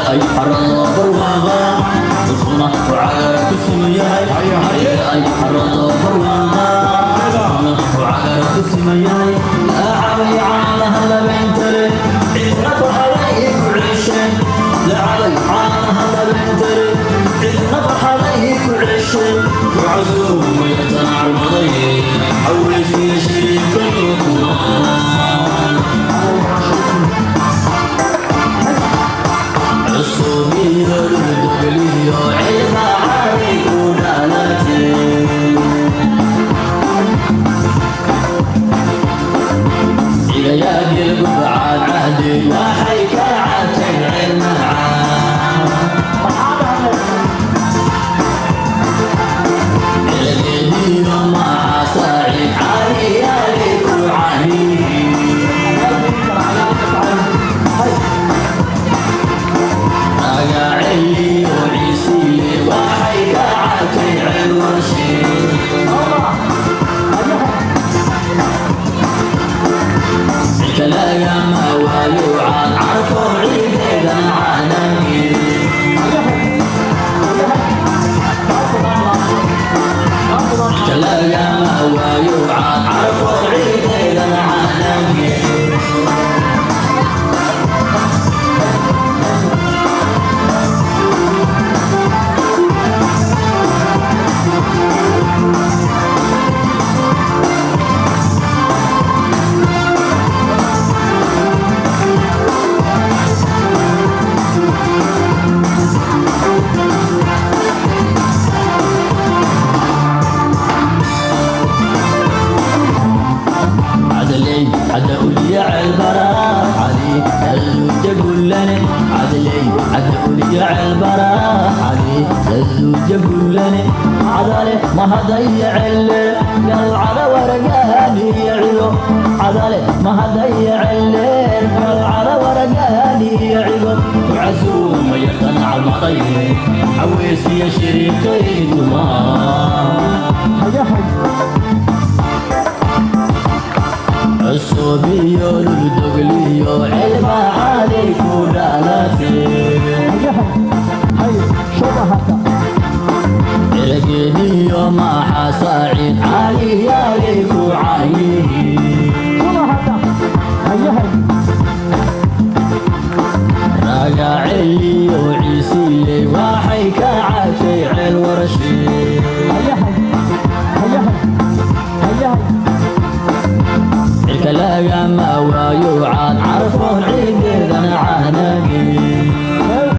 Ay arado barwaaqa, dhulkuna uu cagaar ku siman yahay. Ay arado barwaaqa, dhulkuna uu cagaar ku siman yahay. Laacabay caanaha labeenta leh, cidna farxaday ku cesheen. Lacabay caanaha labeenta leh, cidna farxaday ku cesheen. Ku casuumayatan carmaday, cawaysiya shiriibkayo tumaan. Cusubiyo ludogliyo cilma cali ku dhalatay. Cigayaagil gubcaad cahdi waxay ka cabtay cilmacaan. Cilageediyo maxa saacid caliyaali ku canihi. Ragaceliyo ciisiye waxay ka cabtay cilwarshe. Lagama waayo caan carfo ciideedana caanankii. Lagama waayo caan carfo ciideedana caanankii. عدلي عدولي عالبراح علي الزوجة قولني. عدلي عدولي عالبراح علي الزوجة قولني. عدلي ما هدي عل قال على ورقاني يعيو. عدلي ما هدي عل قال على ورقاني يعيو. وعزوم يقتنع المطير، عويسي يا شريكي تمام. Cusubiyo ludogliyo cilma cali ku dhalatay. Cilageediyo maxa saacid caliyaali ku cayihi. Ragaceliyo